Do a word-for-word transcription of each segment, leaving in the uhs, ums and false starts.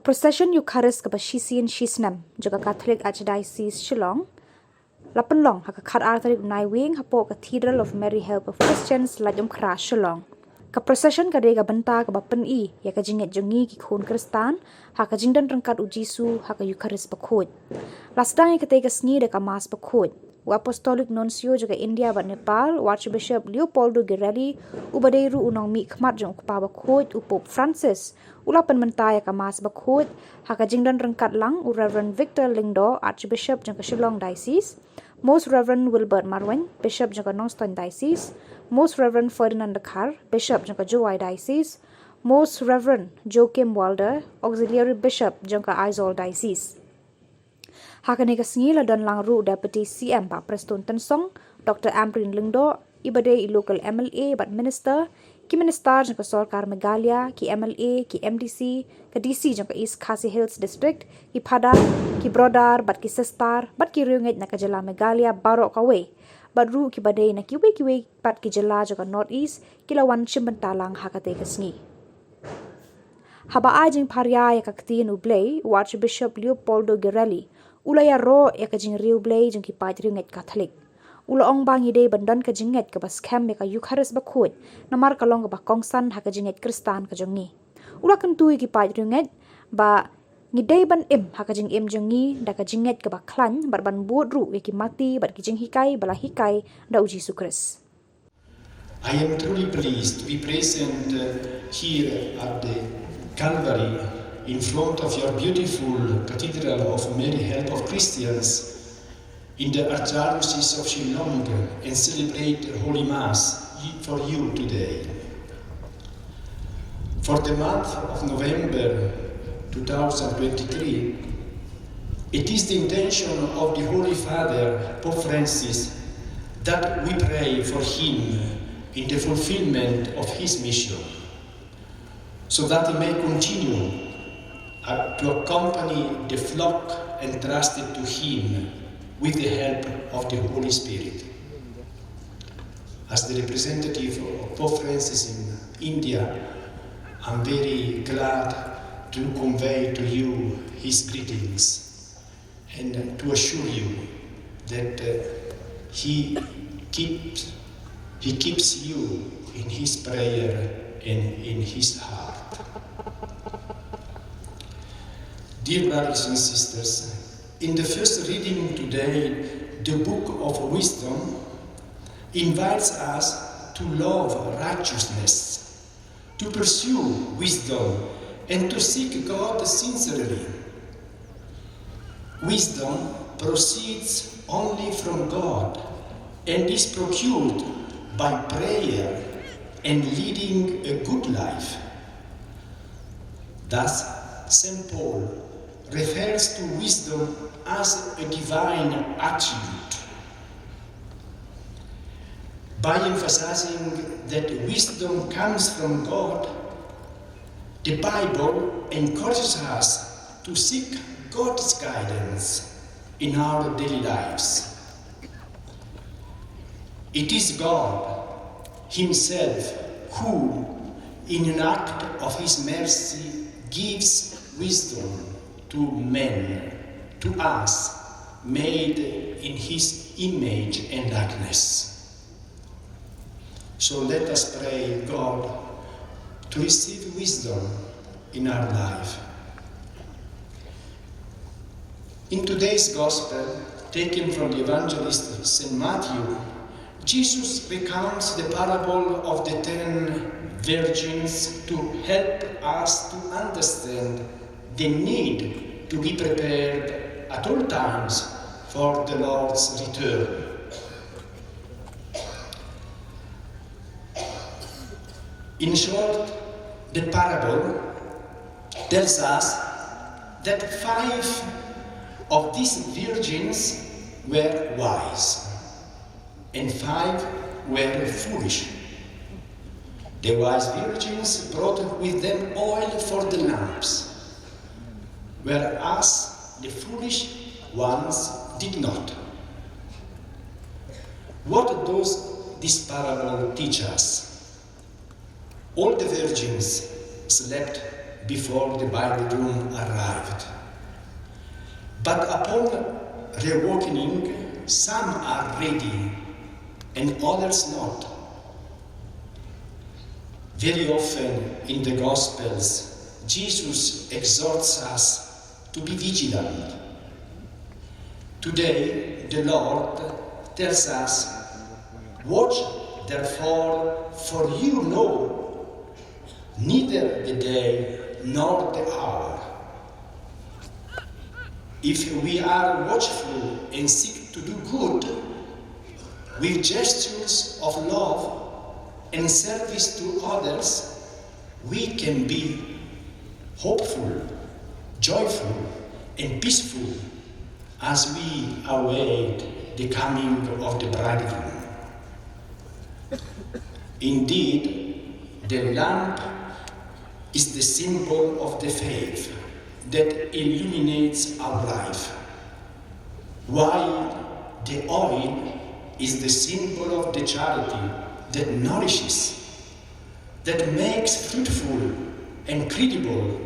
Procession Eucharist kaba shisien shisnem jong ka Catholic Archdiocese Shillong la pynlong ha ka khatar tarik u Naiwieng hapoh Cathedral of Mary Help of Christians, Laitumkhrah, Shillong. Ka procession ka dei ka bynta kaba pyni ïa ka jingngeit jong ngi ki khun Khristan ha ka jingdon ryngkat u Jisu ha ka Eucharist bakhuid. La sdang ïa katei ka sngi da ka Mass bakhuid. U Apostolic Nuncio jong ka India bad Nepal, u Archbishop Leopoldo Girelli, uba dei ruh u nongmihkhmat jong u Kpa bakhuid, u Pope Francis, u la pynmynta ïa ka Mass bakhuid ha ka jingdon ryngkat lang u Reverend Victor Lyngdoh, Archbishop jong ka Shillong Diocese, Most Reverend Wilbert Marwein, Bishop jong ka Nongstoiñ Diocese, Most Reverend Ferdinand Dkhar, Bishop jong ka Jowai Diocese, Most Reverend Joachim Walder, Auxiliary Bishop jong ka Aizawl Diocese. Ha kane ka sngi la don lang ruh Deputy C M Bah Prestone Tynsong, Doctor Ampareen Lyngdoh, iba dei i local M L A bad minister, ki minister jong ka sorkar Meghalaya, ki M L A, ki M D C, ka D C jong ka East Khasi Hills District, ki phadar, ki brother bad ki sister bad ki riewngeit na ka jylla Meghalaya baroh kawei, bad ruh kiba dei na kiwei kiwei pat ki jylla jong ka North East ki la wan shim bynta lang ha katei ka sngi. Haba ai jingpharia ïa ka ktien U Blei, u Archbishop Leopoldo Girelli u la ïaroh ïa ka jingriewblei jong ki paid riewngeit Katholik. U la ong ba ngi dei ban don ka jingngeit kaba skhem ïa ka Eucharist bakhuid namar ka long kaba kongsan ha ka jingngeit Khristan ka jong ngi. U la kyntu ïa ki paid riewngeit ba ngi dei ban im ha ka jingim jong ngi da ka jingngeit kaba khlaiñ bad ban bud ruh ïa ki mati bad ki jinghikai ba la hikai da u Jisu Khrist. I am truly pleased to be present uh, here at the Calvary in front of your beautiful Cathedral of Mary Help of Christians in the Archdiocese of Shillong and celebrate Holy Mass for you today. For the month of November two thousand twenty-three, it is the intention of the Holy Father, Pope Francis, that we pray for him in the fulfillment of his mission, so that he may continue uh, to accompany the flock entrusted to him with the help of the Holy Spirit. As the representative of Pope Francis in India, I'm very glad to convey to you his greetings and to assure you that uh, he keeps he keeps you in his prayer and in his heart. Dear brothers and sisters, in the first reading today, the Book of Wisdom invites us to love righteousness, to pursue wisdom, and to seek God sincerely. Wisdom proceeds only from God and is procured by prayer and leading a good life. Thus, Saint Paul refers to wisdom as a divine attribute. By emphasizing that wisdom comes from God, the Bible encourages us to seek God's guidance in our daily lives. It is God Himself who, in an act of His mercy, gives wisdom to men, to us, made in His image and likeness. So let us pray God to receive wisdom in our life. In today's Gospel, taken from the Evangelist Saint Matthew, Jesus recounts the parable of the ten virgins to help us to understand the need to be prepared at all times for the Lord's return. In short, the parable tells us that five of these virgins were wise and five were foolish. The wise virgins brought with them oil for the lamps, whereas the foolish ones did not. What does this parable teach us? All the virgins slept before the bridegroom arrived. But upon reawakening, some are ready and others not. Very often in the Gospels, Jesus exhorts us to be vigilant. Today, the Lord tells us, "Watch therefore, for you know neither the day nor the hour." If we are watchful and seek to do good with gestures of love and service to others, we can be hopeful, joyful, and peaceful as we await the coming of the bridegroom. Indeed, the lamp is the symbol of the faith that illuminates our life, while the oil is the symbol of the charity that nourishes, that makes fruitful and credible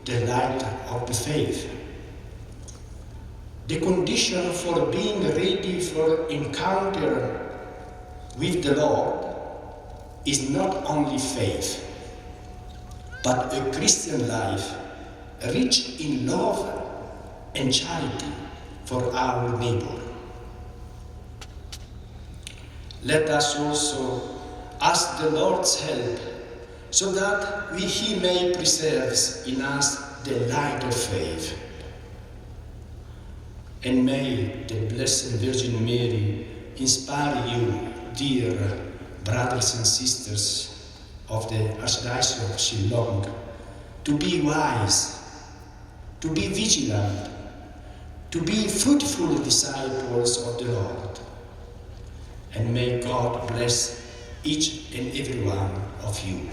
the light of the faith. The condition for being ready for encounter with the Lord is not only faith, but a Christian life rich in love and charity for our neighbor. Let us also ask the Lord's help so that we, He may preserve in us the light of faith. And may the Blessed Virgin Mary inspire you, dear brothers and sisters of the Archdiocese of Shillong, to be wise, to be vigilant, to be fruitful disciples of the Lord. And may God bless each and every one of you.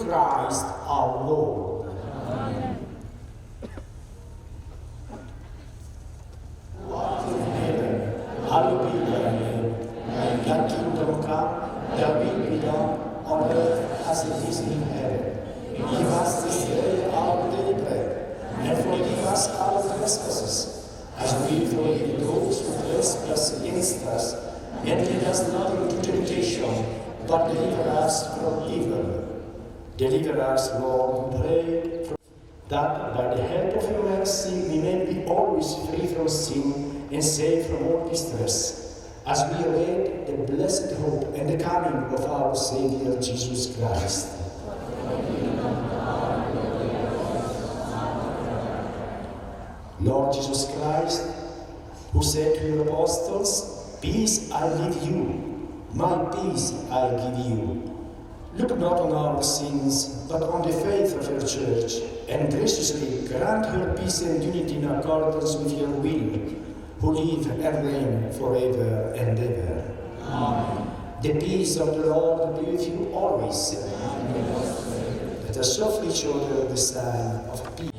Christ our Lord. What is in heaven, hallowed be thy name. Thy kingdom come, thy will be done on earth as it is in heaven. Give us this day our daily bread, and forgive us our trespasses, as we forgive those who trespass against us. And lead us not into temptation, but deliver us from evil. Deliver us, Lord, we pray, that by the help of your mercy we may be always free from sin and safe from all distress, as we await the blessed hope and the coming of our Savior Jesus Christ. Lord Jesus Christ, who said to your apostles, "Peace I leave you, my peace I give you." Look not on our sins, but on the faith of your church, and graciously grant her peace and unity in accordance with your will, who live and reign forever and ever. Amen. The peace of the Lord be with you always. Let us offer each other the sign of peace.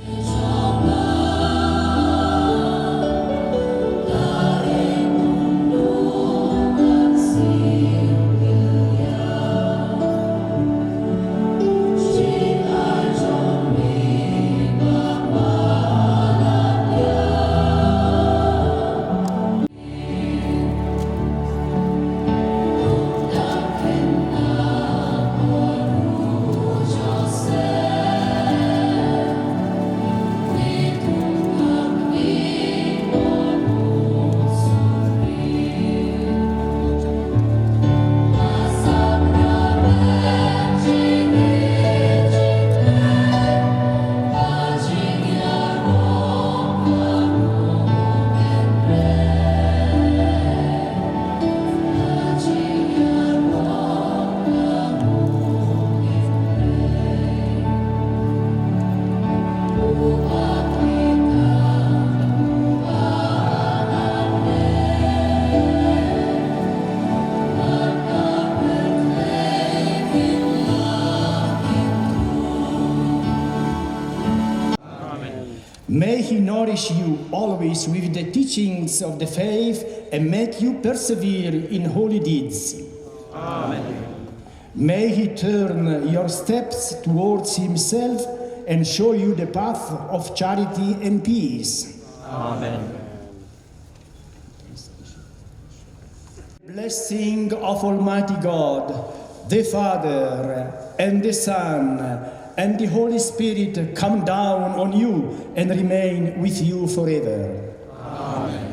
May He nourish you always with the teachings of the faith and make you persevere in holy deeds. Amen. May He turn your steps towards Himself and show you the path of charity and peace. Amen. Blessing of Almighty God, the Father, and the Son, and the Holy Spirit come down on you and remain with you forever. Amen.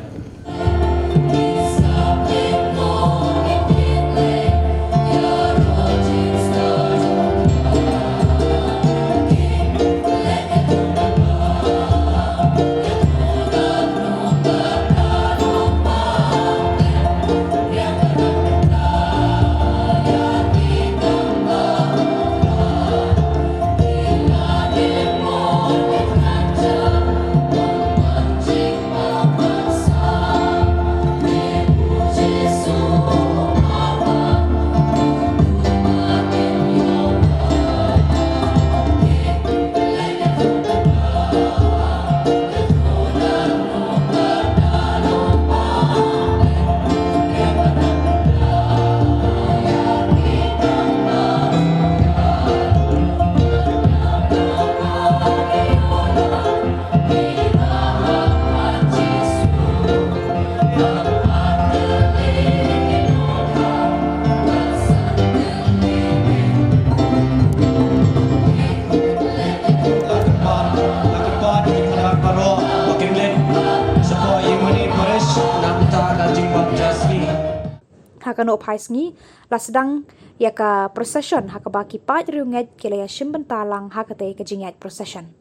Ha kano phai sngi la sdang ïa ka procession ha kaba ki paid riewngeit ki la ïa shim bynta lang ha kata ka jingïaid procession.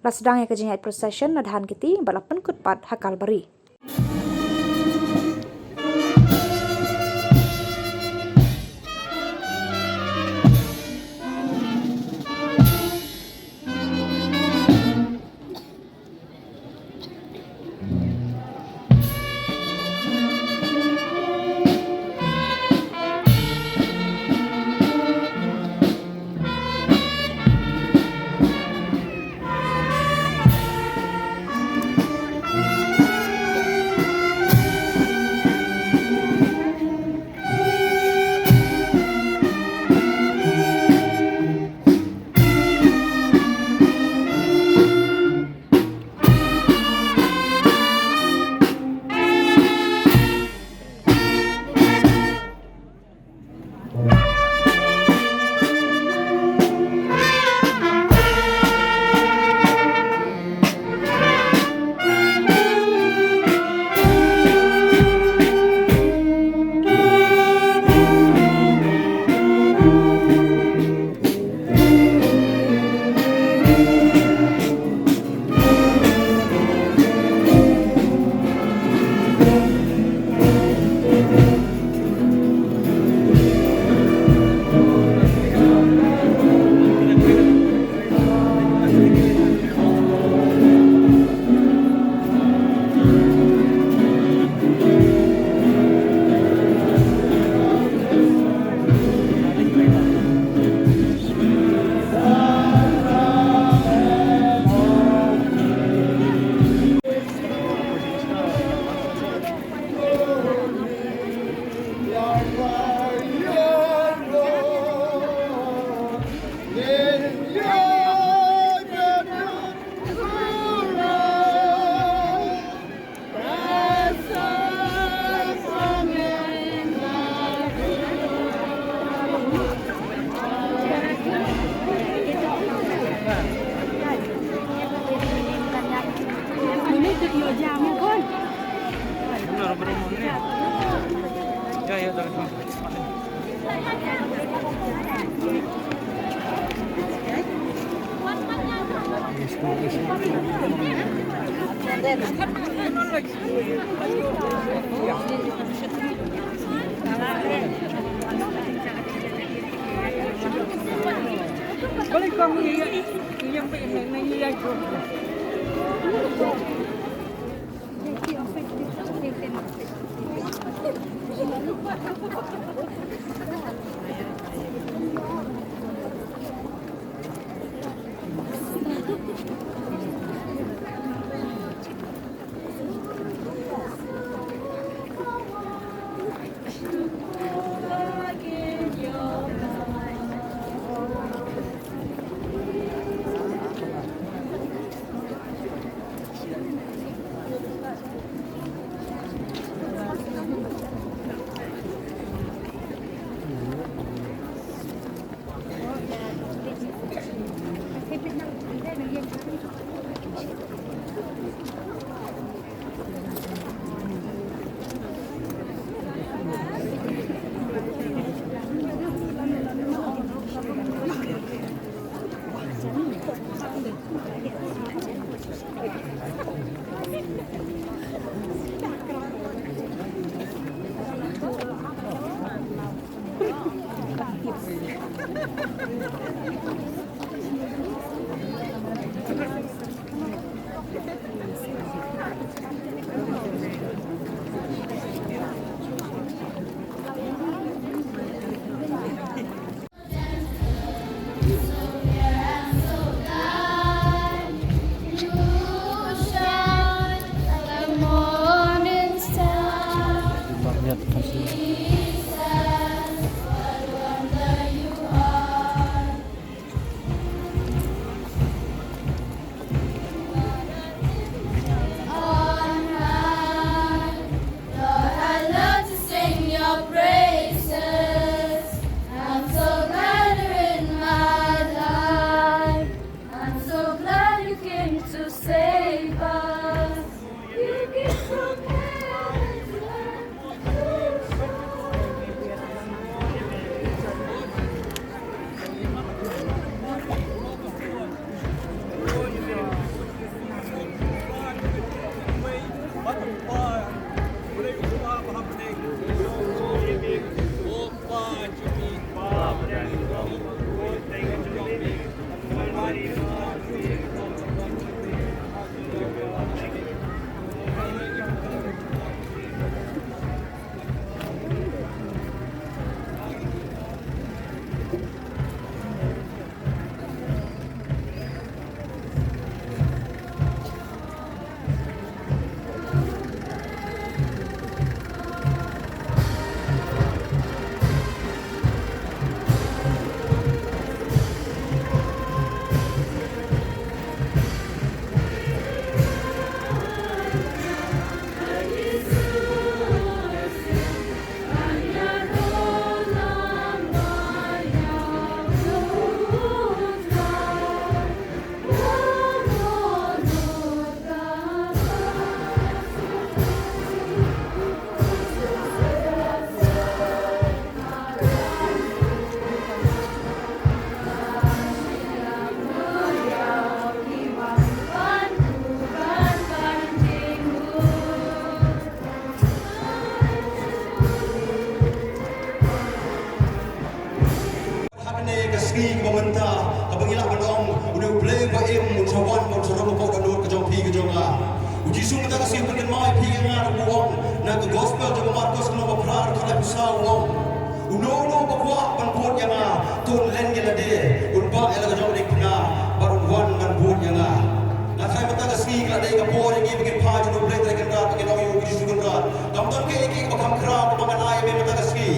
La sdang ïa ka jingïaid procession na dhan kti bad la pynkut pat ha Kalbari. On high. Lord, I love to sing your praises. I'm so glad you're in my life. I'm so glad you came to save us. You came from heaven to earth. Ha kane ka sngi kaba mynta, kaba ngi lah ban ong, une U Blei ba im, un sa wan, un sa rung hapoh ka dohnud ka jong phi ka jong nga. U Jisu mynta ka sngi u pynkynmaw ïa phi ïa nga, u ong, na ka gospel jong u Markos, ka lynnong ba phra, dkhot laiphew saw, u ong, uno uno uba kwah ban bud ïa nga, to un len ïa lade, un bah ïa la ka jong u diengphna, bad un wan ban bud ïa nga. Nga tharai mynta ka sngi ka la dei ka por ïa ngi ba ngin phai sha U Blei Trai Kynrad, ba ngin ong ïa U Jisu Kynrad. Kam don kaei kaei kaba kham khraw kaba ngan ai ïa me mynta ka sngi.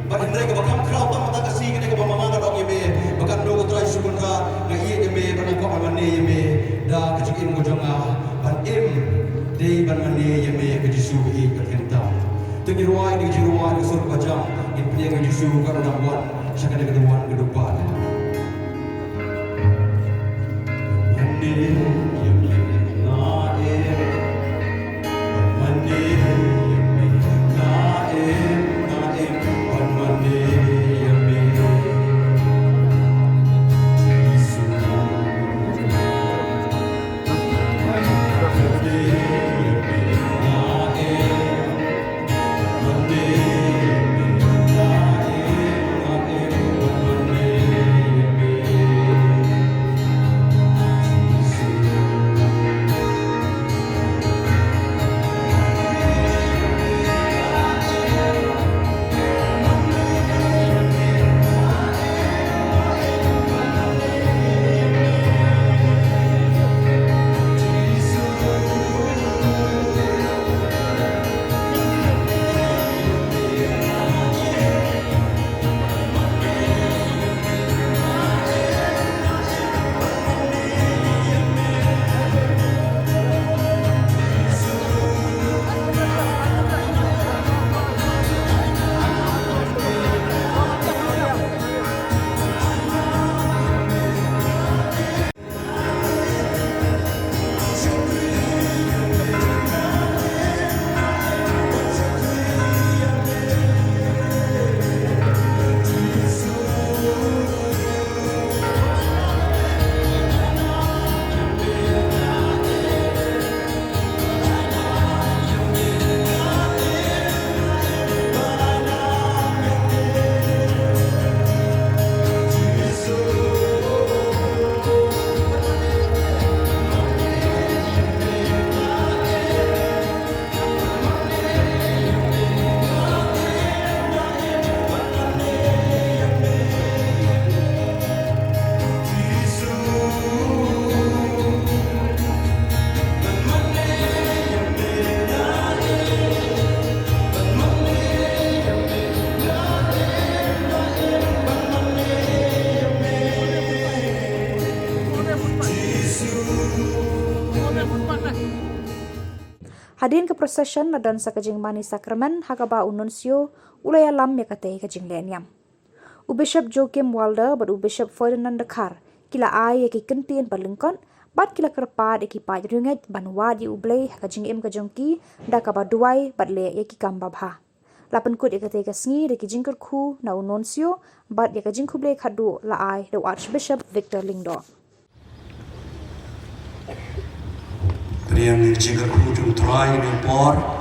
Bad hynrei kaba kham khraw tang mynta ka sngi ka dei kaba ma nga ngan ong ïa me ba katno ko Trai Jisu Kynrad nga ïeit ïa me bad nga kwah ban mane ïa me da ka jingim ka jong nga. Ban im dei ban mane ïa me, ka Jisu ba ïeit ka theng tam. Te ngin rwai da ka jingrwai da ka sur kaba jam, ngin pdiang ïa U Jisu katno u dang wan sha kane ka duwan ka dupan. Mane ïa me nga im. Hadien ka procession la don sa ka jingmane sakramen ha kaba u Nuncio u la ïalam ïa katei ka jingleh niam. U Bishop Joachim Walder bad u Bishop Ferdinand Dkhar ki la ai ïa ki kyntien ba lyngkot bad ki la kyrpad ïa ki paid riewngeit ban wad ïa U Blei ha ka jingim ka jong ki da kaba duwai bad leh ïa ki kam babha. La pynkut ïa katei ka sngi da ki jingkyrkhu na u Nuncio bad ïa ka jingkhublei khatduh la ai da u Archbishop Victor Lyngdoh. Pdiang ïa ka jingkyrkhu jong U Trai ïa u por.